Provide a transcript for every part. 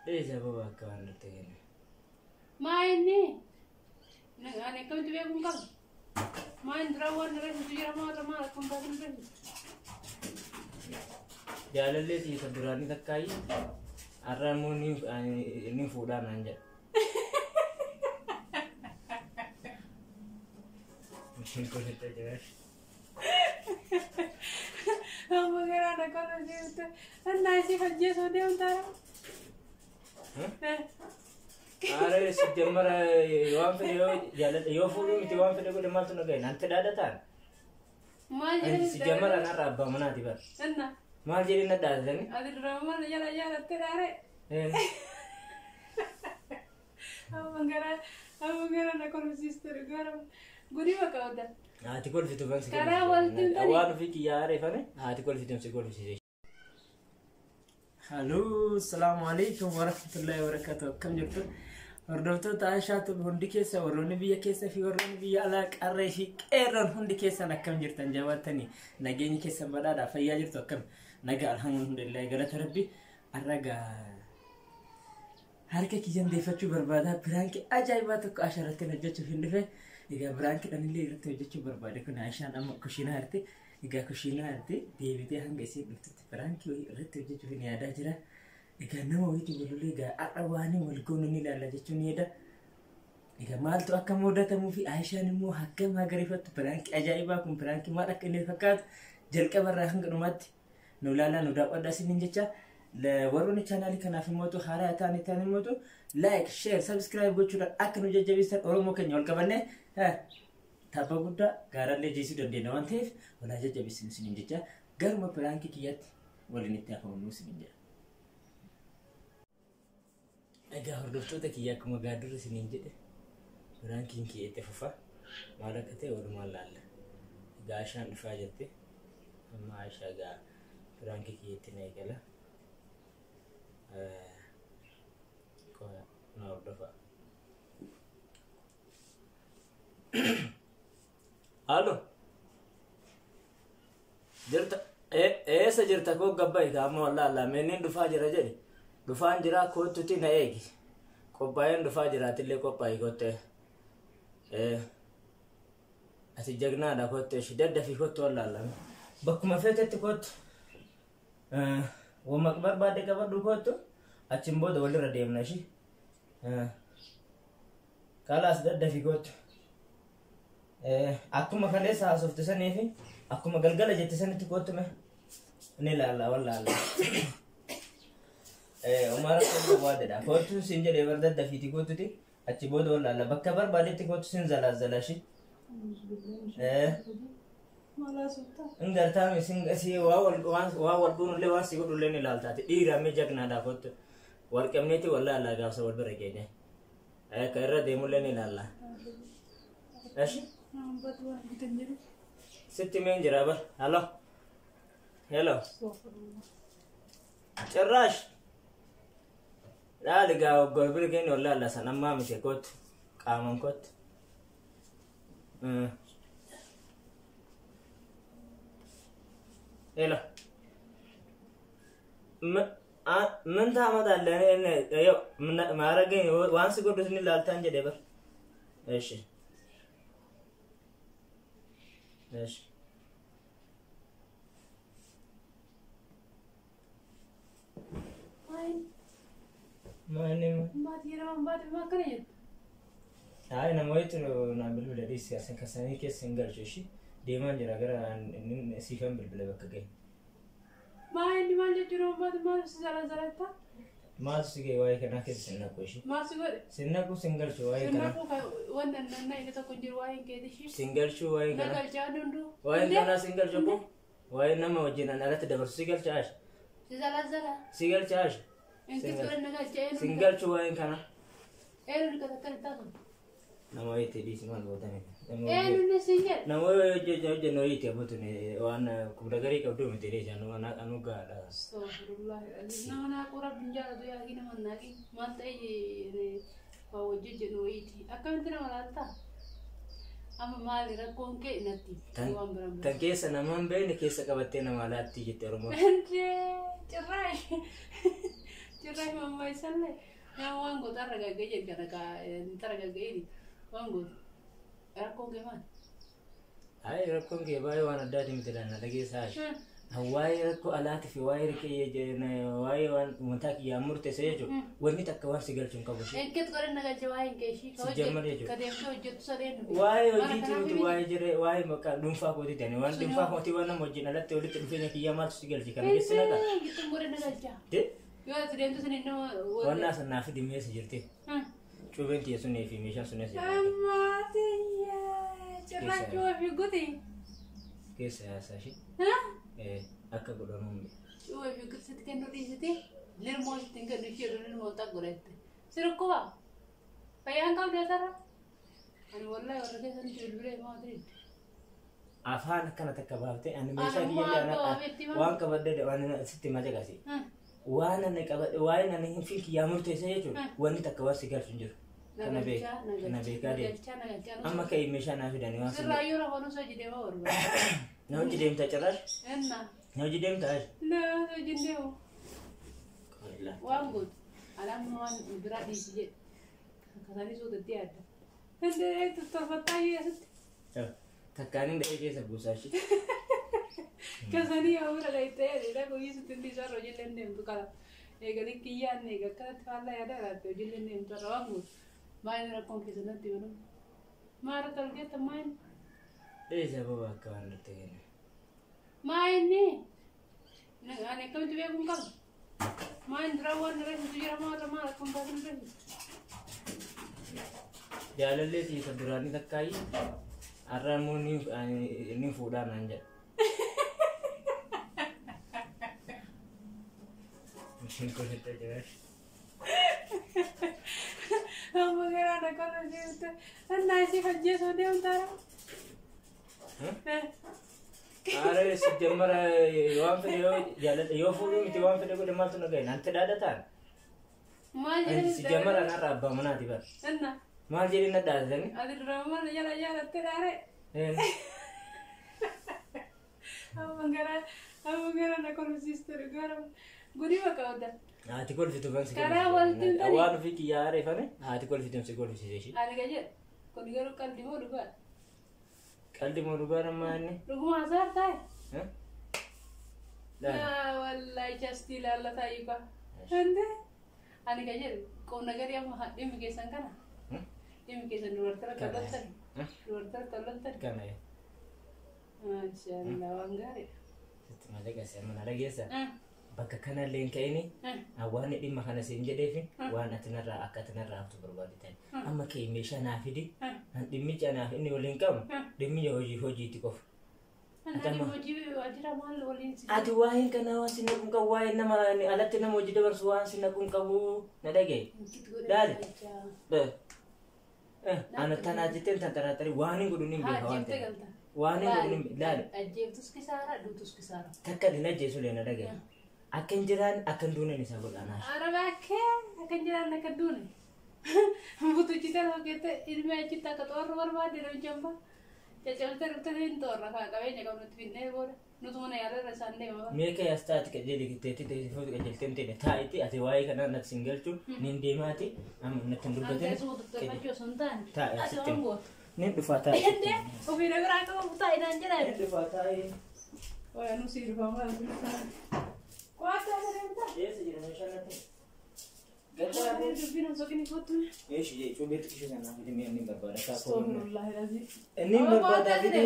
Dheessa baba akka waan natti kenne. Maa inni? Ani akkamitti beekuu hin qabu? Maa inni dura waan irra jiru jira maa irra maal akkam baasuu hin beeku? Jaalallee siisa duraanii takkaayi har'a immoo ni fuudhaa naan jedha. Amma garaa na qola jirte. Annaa isii hojjeesuu deemtaa? Aare sijjammara waan fedhe yoo jaalladha yoo fuudhuu miti waan fedhe godhe maaltu na gahe naan dhaadataan. Maal jedhanii Sijjammara narra abbaa manaati bara. Anna Maal jedhee na dhaadatanii? ati dura maal jala jaalatte dhaare? Amma garaa na kolfisiiste dhugaa gudii bakka oda. Haati kolfitu ban si Karaa walitti hin tani. Waan ofii kiyyaa areeffame haati kolfitu si kolfisiise. Haloo, salaamu alaikum warahmatullahi wabarakatuh. Akkam jirtu? Hordoftoota Aishaatu hundi keessa warroonni biyya keessa fi warroonni biyya alaa qarree fi qeerroon hundi keessan akkam jirtan jabaattanii nageenyi keessan badhaadhaa fayyaa jirtu akkam nagaa alhamdulillah galata rabbi arragaa harka kiyyan deeffachuu barbaada piraankii ajaa'ibaa tokko Aishaa irratti hojjechuuf hin dhufe. Egaa piraankiidhaan illee irratti hojjechuu barbaade kun Aishaan amma kushiinaa jirti. Egaa kushiinaa jirti deebitee hanga isiin dhuftutti piraankii wayii irratti hojjechuuf hin yaadaa jira. Egaa nama wayiitu walolee egaa har'a waan wal goonu ni ilaalla jechuun ni yaada. Egaa maaltu akka mudatamuu fi Aishaan immoo akkam magariifattu piraankii ajaa'ibaa kun piraankii maal akka inni fakkaatu jalqabarraa hanga dhumaatti nu ilaalaa nu daawwadhaa isiniin jecha. Warroonni chaanaalii kanaaf immoo haaraa ta'an immoo like, share, subscribe gochuudhaan akka nu jajjabeessan Oromoo keenya wal qabannee tabba guddaa gaarallee jeesuu dandeenya waan ta'eef walaa jajjabeessinu isiniin jecha garuma piraankii kiyyaatti waliin itti hafamu isiniin jedha. Egaa hordoftoota kiyya akkuma gaaddurri isiniin jedhe piraankiin kiyya itti fufa maal akka ta'e walumaan laalla. Egaa Aishaan dhufaa jirti. Amma Aishaa egaa piraankii kiyya itti na eegala. Na hordofa. Halo. Jirta eessa jirta koo gabba'i amma wallaa manneen dhufaa jira jedhe. Dhufaan jira kottuti na eegi. Qophaa'een dhufaa jiraatillee qophaa'i kottee. Ati jagnaadha kottee ishee daddafii kottu wallaalame. Bakkuma feetetti kottu. Wama barbaadde qabadhu kottu achiin booda walirra deemna ishee. Kalaas daddafii kottu. Akkuma kaleessa haasofte sanii fi akkuma galgala jette sanitti kottu mee. Ni ilaalla wallaalla. Umara kun barbaadedha. Kottu siin jedhee bar daddafiiti kottuti achi booda wallaalla. Bakka barbaadetti kottu siin zalaazala ishee. In gartaame si waa wal dhuunullee waan si godhullee ni ilaaltaati. Dhiira mee jagnaadha kottu. Wal qabneeti wallaalla gaafsa wal bira keenya. Akka irra deemullee ni ilaalla. Eshi? Sitti meen jira bar. Halo. Hello. Cirraash. Laali gaa waggaa bira keenya wallaalla san ammaa miti kottu. Qaamaan kottu. Hello. ምን ታመጣለህ? ያው ማረገኝ waan si godhu ni ilaaltaan jedhe bar. እሺ እሺ Maani Ay nama wayitu naan bilbila dhiisi asin kasanii keessa hin galchu ishi deemaan jira gara siifan bilbila bakka gahe. Maa inni maal jechuudha baate maal si zalaazalatta? Maaltu si gahe waa'ee kanaa keessa sin naqu ishi. Maal si godhe? Sin naqu sin galchu waa'ee kanaa. Sin naqu wanta nanna inni tokko jiru waa'een keeti ishii. Sin galchu waa'ee kanaa. Na galchaa hunduu. Waa'ee kanaa sin galchu kun waa'ee nama wajjin an alatti dabarsu si galcha ashi. Si zalaazala. Si galcha ashi. Inti ture na galcha eenyu. Sin galchu waa'een kanaa. Eenyu kan akkana taatu. Nama wayiitti dhiisi maal gootame. Eenyu inni sin jedhe. Nama wayii hojjennu wayiitti abbootu waan kubra garii qabdu miti dhiisi anu gaadha. Astaghfirullah. Nama naaquu rabbiin jaalatu yaaqii nama naaqii maal ta'e waa wajjin jedhu wayiiti. Akkamitti nama laaltaa? Amma maali rakkoon kee natti waan biraan Tan keessa nama hin beekne keessa qabattee nama laatti jette Oromoon. Indee cirraash. Cirraa mammaa isallee nama waan goota arragaggee jedhu kana kaa taragaggee waan goota. Rakkoon kee maal? Ay rakkoon kee baay'ee waan addaati miti laana dhageessaa. Waa'ee rakkoo alaatii fi waa'ee riqee waa'ee waan mataa kiyyaan murteesse jechuudha. Wanni takka waan si galchu hin qabu ishee. Enkeet godhan nagalche waa'ee kee ishii Si jammar jechuudha. ka deemtee hojjettu sadeen. Waa'ee hojiitii miti waa'ee jiree waa'ee maqaa dhuunfaa kootii ta'ani waan dhuunfaa kootii waan nama wajjin alatti walitti dhufeenya kiyyaa maaltu si galchi kana keessa naqa. Gittuun godhan nagalcha. Yoo ati deemtu sun nama. Wannaa san naaf dhimmeessa jirti. Cuubeen tiyya sunnee fi meeshaan sunnee si Ammaatiyyaa cirraachuu ofii guti. keessa yaasaa ishee. Akka godhamu. Cuubee ofii guti sitti kennuu dhiisiti. Lilmoo sitti hin kennu ishee lilmoo ta'a godhatte. Si rukkuba. Fayyaan qabdu asirra. Ani wallahi warra keessan bilbilee maa ta'e. Afaan akkana takka baaftee ani meeshaa kiyya waan qabadde waan sitti madaqasi. Waan ani qabadhe waa'ee ani hin fi kiyyaa murteesse jechuudha. Wanni takka waan si galchu hin jiru. Kana beeka. Kana beekaa deema. Amma ka'ii meeshaa naa fidanii waan si. Sirraayyuu rafoon osoo hojii deemaa barbaada. Na hojii deemtaa cirraash? Enna. Na hojii deemtaa ashi? Na hojii deemu. Waan gootu. Alaamma waan biraa dhiisi jedhe. Kasanii suutatti yaadda. Hindee tolfattaa asitti. Takkaaniin dhahee keessa buusaa ishee. Kasanii yoo bira dhahee yaadde guyyii sitti hundi isaa hojiilee deemtu qaba. Eegalee kiyyaan eega akkanatti faallaa yaada jiraate hojiilee deemtu irra waan gootu. Maayini rakkoon keessatti banuu. Maara tolgeetta maayini? Sababa akka waan nutti kennu. Maayini? Ani akkamitti beekuun qaba? Maayini dura waan reessisu jira maal maal akkam baasin reessisu? Jaalallee tiisa duraanii takkaayi har'a immoo ni fuudhaa naan jedha. Amma garaan akkana jirte. Annaa isii hojjeesuu deemtaara. Aare si jammara waan fedhe yoo jaalladhe yoo fuudhuu miti waan fedhe godhe maaltu na gahe naan dhaadha ta'an. Maal jedhani? Si jammara narra abbaa manaati bara. Anna. Maal jedhee na dhaadhatani? Ati duraan maal jala jaalatte dhaare? Amma garaan akka horsiiste gara gudii bakka hodha. Haati kolfitu ban si Karaa waltiin tani. Waan ofii kiyyaa areeffame haati kolfitu si kolfisiise ishee. Ani ka jedhu kun garuu qaldi moo dhugaa? Qaldi moo dhugaa nammaa inni? Dhuguma hasaar taa'e? Wallahi chastii ilaallataa yuukaa. Hande ani ka jedhu qonna gadi amma dhimmi keessan kana. Dhimmi keessan dubartoota tololtan. Dubartoota tololtan. Kana. Maashaallah waan gaariidha. Sitti malee qasee amma na dhageessa. Bakka kanallee hin ka'ini waan dhimma kana siin jedheefi waan ati narraa akka ati narraa haftu barbaade. Amma ka'e meeshaa naa fidi dhimmicha naaf inni waliin qabu dhimmicha hojii hojiitti qofa. Ati waa'een kanaa waan si naquun qabu waa'ee nama alatti nama hojii dabarsu waan si naquun qabu na dhagaye. Daali. Ana tanaa jetteen tan xaraxarii waan hin godhu hin beeka waan ta'eef. Waan hin godhu hin laali. Ajjeeftus kisaara duutus kisaara. Takka hin ajjeesu lee na dhagaye. Akka hin jiraan akka hin duune isa godha. Ara bakkee akka hin jiraan akka hin duune. Butuchite hojjete ilmi achitti akka xoorru barbaade namicha amma. Caccabtee dhuftee hin xoorra kaa qabeenya qabnutti finnee booda nutu mana yaalarra isaan deema. Meeqa yaas taati qajeeli teetti teessifuu qajeeltee hin teene taa'iti ati waa'ee kanaa natti sin galchu nin deemaati amma natti hin dubbatin. Ante suutu tolfachuu osoo hin taane. Taa'e Ati asitti. waan gootu. Nin dhufaa taa'e. Ende ofii na biraa qabu taa'e naan jedhaa. Nin dhufaa taa'e. Waya nu siirfaa maal Qo'atta as deemta. Eessa jira meeshaan natti? Gaddaa. Dubbiin osoo kini kottu. Eeshi cuubeetu ishee sanaa fide mi'a inni barbaada. Astaghfirullah alazim. Inni barbaadaa fide.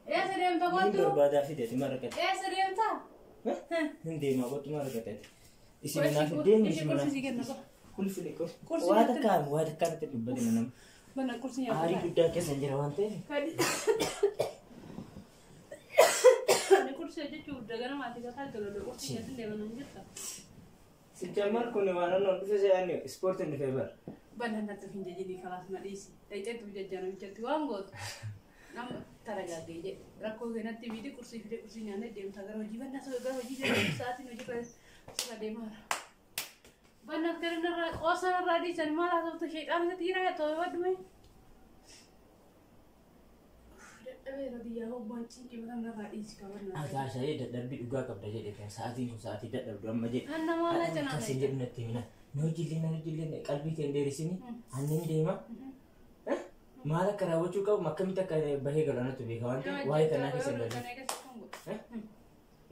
Eessa deemta Inni kottu? barbaadaa fide ati maal argatte? Eessa deemta? Hin deemaa kottu maal argatte? Isin naaf deemi isin Kursi naaf. si kenna qofa. Kulfi Kursi Waa natti- takkaan waa takkaan itti dubbatina nama. Bana kursi nyaata. Aarii guddaa keessa hin jira waan ta'eef. Kadi. Ani kursi jechuun dagana maatii gataa tololo kursi nyaatan deeman hin jirta. Sijjamar kun waan annoon dhufe se'anii ispoortiin dhufee bara. Bana natti hin jajjini kalaas na dhiisi. Dhayxeetu jajjana mijatti waan gootu. Nama taragaagee jedhe rakkoo keenyatti fide kursii fide kursii nyaannee deemta gara hojii banna gara hojii deemta sa'aatiin hojii bara sirra deemaara. Banna gara narraa qoosa narraa dhiisan maal haasoftu sheexaan isatti jira to'ee baddume. Dadhabeera biyyaa hobbaan cinqii mataa narraa dhiisi qabanna. Ati Aashaayee dadhabbii dhugaa qabda jedhe kan sa'aatiin kun sa'aatii dadhabdu amma jedhe. Anna maal na Kan sin jedhu natti himina. Na hojillee na hojillee qalbii kee hin dheerisini. Annen deema. Maal akka raawwachuu qabu akkamitti akka bahee galu anatu beeka waan ta'eef waa'ee kanaa keessa hin galu.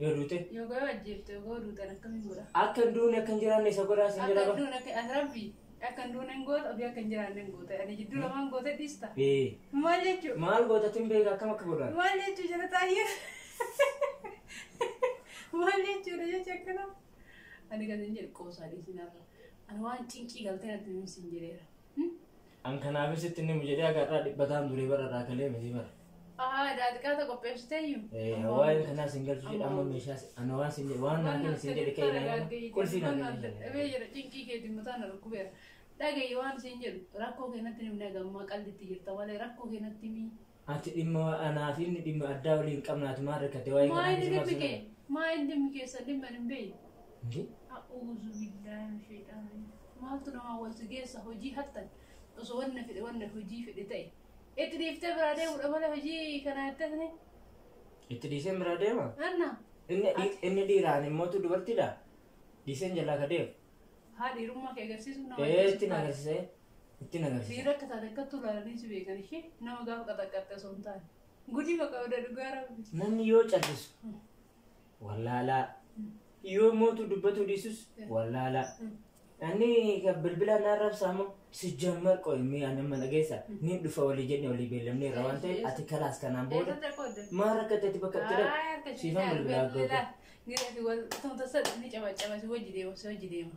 Yoo duute Yoo ga'ee ajjeefte yoo duutan akkamiin godha? akka hin duune akka hin jiraanne isa godhaa sin Akka jedha. hin duune akka rabbi akka hin duune hin goota ofii akka hin jiraanne hin goota. Ani jidduu lamaan goote dhiista. Ee Maal jechuudha? maal gootatin beeka akkam akka godhan? Maal jechuu jala taa'ee? Maal jechuudha jecha akkana? Ani kan hin jedhu qoosaa dhiisinarra. Ani waan cinqii galtee natti himin sin jedheera. An kanaafis sitti inni jedhee agarraa dhibbataan durii bara irraa kalee miti bara. Daadhiqaata qopheessitee iyyuu. Waa'een kanaa sin galchu jedha amma meeshaa ana waan sin jedhe waan naa kenni sin jedhe ka'e naa qulfii naa kenni. Dhabee jira cinqii keetiin mataan na dhukkubeera. Dhaga'i waan sin jedhu rakkoo keenyatti himne gammaa qallitti jirta malee rakkoo keenyatti himi. Ati dhimma anaa fi inni dhimma addaa waliin qabnaati maal rakkate waa'ee Maa kanaa inni keessa dhimmi kee? Maa inni dhimmi keessa dhimma hin beeyi? maal A'uuzu billaahi min shayxaani. Maaltu namaa wal si geessa hojii hattan osoo wanna fedhe wanna hojii fedhe ta'e. Itti dhiiftee biraa deemuudha malee hojii kana jettee Itti dhiiseen biraa deema. Anna Inni dhiiraan immootu dubartiidha. Dhiiseen jalaa ka deemu. haa dhiirummaa kee agarsiisu nama Ee ittiin agarsiisee ittiin agarsiisa. Dhiira akka taate akkattuu ilaalanii si beekan ishee nama gaafa qaxaqqatte osoo hin taane. Gudii bakka oda dhugaa rabbi. Namni yoo callisu wallaalaa yoo mootu dubbatu dhiisus wallaalaa. Ani bilbila naan rabsaa moo si jammar qoy mee ani amma dhageessa ni dhufa walii jenne walii beellamne irra waan ta'eef ati kalaas kanaan booda Eessatti akka hodhan? maal rakkate ati bakka itti dhaqu siifan bilbilaa goote. Ni cabacaba si wajji deema si wajji deema.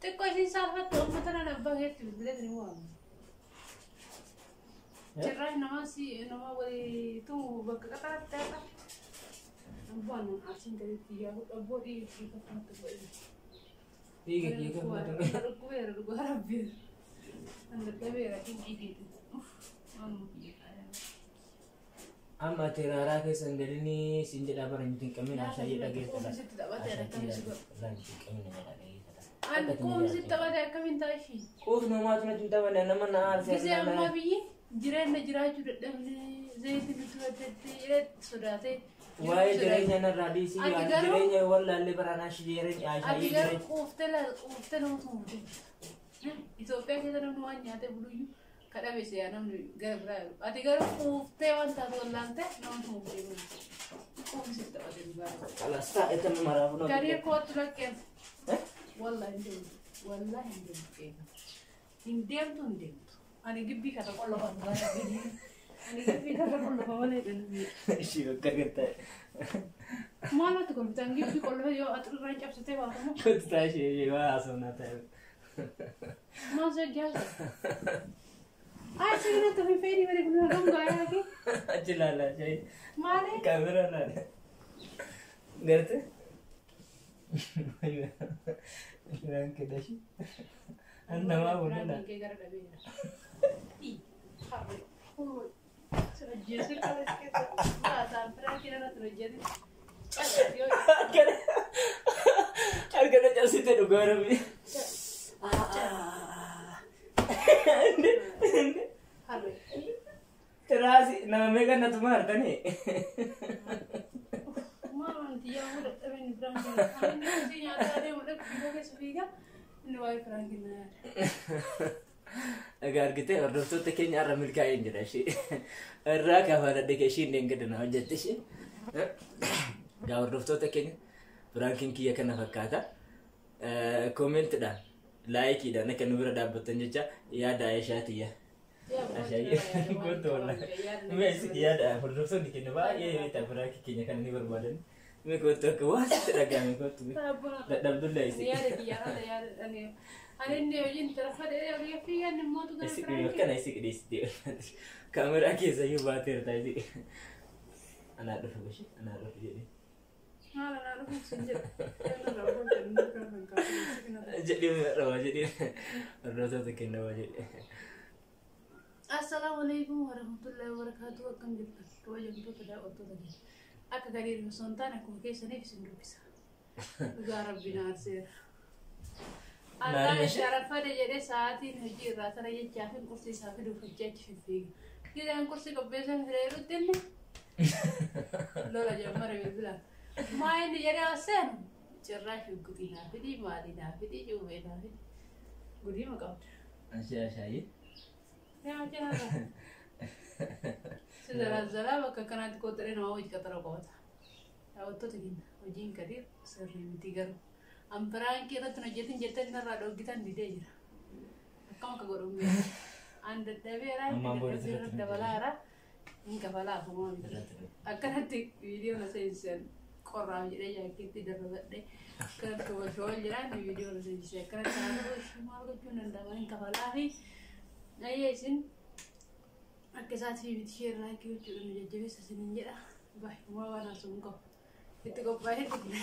Xiqqoo isiin saalfattu uummata nan abbaa keetti bilbilee ni waamu. Cirraash nama si nama walii tumu bakka qaxaratti haqa. Abbaan nun arsiin gaditti yaa'u abboo dhiirri akkanatti godhe. Dhiiga dhiiga mootu. Dhukkubeera dhugaa rabbiira. An dadhabeera cinqii keeti. Amma ati raaraa keessa hin galinii siin jedhaa bara nuti hin qabne Ashaayee dhageessa. Sitti taphatee akkamiin si godha? Nuti hin qabne jedhaa. An quumsi taphatee akkamiin taashii? Quufni homaatu natti hin taphanne nama na aarsee. Gisee ammaa biyyi jireenya jiraachuu dadhabne zayitii nutti baddeetti jedhee sodaatee. Waa'ee jireenya narraa dhiisii Ati ani garuu- jireenya wallaallee baranaa jireenya Ati Ashaayee garuu jireenya. quuftee laal quuftee nama tumute. Itoophiyaa keessa namni waan nyaatee buluyyuu kadhabe siyaa namni gara biraa jiru. Ati garuu quuftee waan taate wallaaltee nama tumutee bulu. Quufni sitti taphate dhugaa. Kalaas taa'e tan maraaf noo. Gariir kootu lakkeen. Wallahi hin deemtu. Wallahi hin deemtu. Hin deemtu hin deemtu. Ani gibbii kana qollofa dhugaa. Ani gibbii kana qollofa malee dhalli. Ishii bakka gartaa. Maal natti kolfitan gibbii qollofa yoo ati irraan cabsitee baatamu. Kootu taa'e waa haasofnaa ta'e. Maal soo jaasa? Ay siginatti ofii fedhii malee kun dhungaa yaaki. Achi ilaala Ashaayee. Maali? Kaameraa ilaala. Garte? Biraan kedashi. An namaa bulala. Kee gara dhabeera. Harre. Ajjeesuu qaba. Baataan firaan irratti hojjetin. Harka na cabsite dhugaa rabbi. Harre. Tiraasi nama meeqa natuma hartanii? Maal wanti yaa dadhabeen firaan kenna. Ani si nyaataa deemu dhaqu biyya keessa fiigaa. Inni waa'ee firaan kenna yaada. Egaa argitee hordoftoota keenya har'a milkaa'een jira ishee. Irraa kafaladhe isheen deengada na hojjette ishee. Egaa hordoftoota keenya prankiin kiyya kana fakkaata. Koomentiidhaan likeiidhaan akka nu bira dhaabbattan jecha yaada Aishaatiyya. Ashaayee kootu wallahi. Mee yaada hordoftoonni keenya baay'ee beektaa prankii keenya kana ni barbaadan. Mee kootu akka waan sitti dhagahame kootu. Dadhabdullee isi. Yaada kiyyaarra yaada ani ani inni hojiin tarafadhe olii fiigan immoo gara Isi firaan akkana isi qidheessitee kaameraa keessa iyyuu baateerta isi. Anaa dhufu goshi anaa dhufu jedhee. Maal anaa dhufu sin jedha. Inni irraa hojjetu inni kan kan kaasu. Jedhee rawaa jedhee hordoftoota keenya waa jedhee. Assalaamu alaikum warahmatullahi wabarakatuh. Akkam jirtan kabajamtoota daawwattoota keenya. Akka gadiin osoo hin taane akkuma keessaniif isin dubbisa. Dhugaa rabbi na aarseera. Allaan sharafade jedhee sa'aatiin hojii irraa tana jechaa fi qursii isaa fiduuf hojii achi fiffiiga. Gidaan qursii qopheessan fireerutti inni Lola jammare bilbilaan. Maa inni jedhee as seenu cirraa shugguxii naa fidii maalii naa fidii cuubee naa fidii. Gudii ma qabda. Ashee ashaayee. Yaa jiraata. Si zalaa bakka kanaatti kootaree nama hojii qaxara qabata. Daawwattoota keenya hojiin Kadiir sirrii miti garuu. An piraankii irratti hojjetin jettee narraa dhooggitan didee jira. Akkam akka godhu hin beeku. An dadhabeera, Ammaan booda dadhabeera sirriitti dabalaara. Hin kafalaa afumaa miti. Akkanatti viidiyoo na seensisan qorraaf jedhee jaakkeetti darbadhee akkanatti wal jiraan viidiyoo na seensise akkanatti haala ishii maal gochuun danda'ama hin kafalaa fi ayyee isin akka isaatii miti ishee irraa gochuudhaan nu jajjabeessa isiniin jedha. Baay'ee waan haasa'u hin qabu. Itti qophaa'ee dhufne.